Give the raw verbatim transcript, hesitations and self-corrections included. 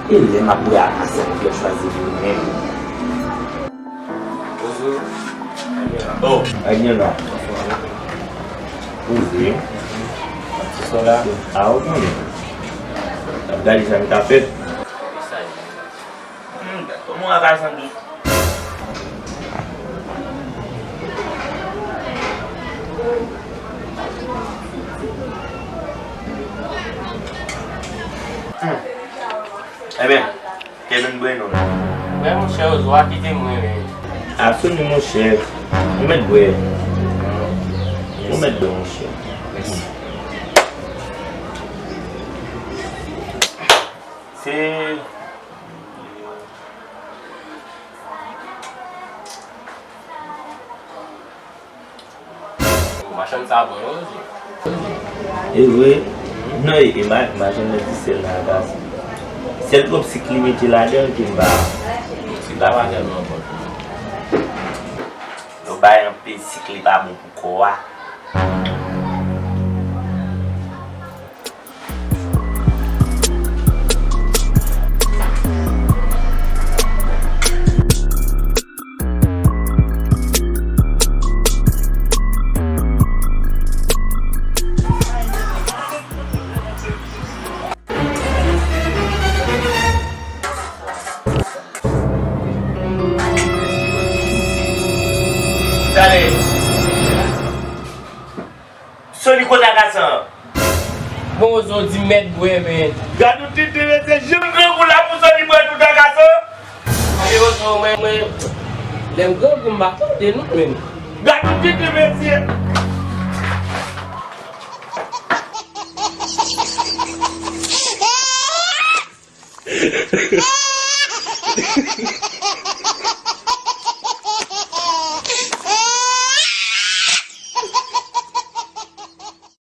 E lè m ap wè a, a sa m fè chwazi vin menm. Bonjou. Oh. Anyen la. Poze. Ti sò la. A, ou konnen. N ap gade sa n ka fè. Hmm, kòman w a ka santi? Hmm. Ebyen, Kevin Bueno. Wè, monchè, Ozo a kite mwen, men. Absoli, monchè. Ou mèt bwè. Ou mèt bwè, monchè. Mèsi. Se Machann savon yo, Ozo. E vre? Non, e, e ma-, machann nan di sèl nan agas. Sèl twòp sik li mete ladan l ke m pa, m pa finalman bon. Yo bay anpil sik, li pa bon pou kò a. Talè. Sony kote agasan an. Bon, Ozo di mèt bwè, men. Gad yon tenten, mesye, jan grangou la pou Sony bwè tout agasan. Anben, Ozo, mwen, mwen, lè m grangou, m pa tande, non, men. Gad yon tenten, mesye.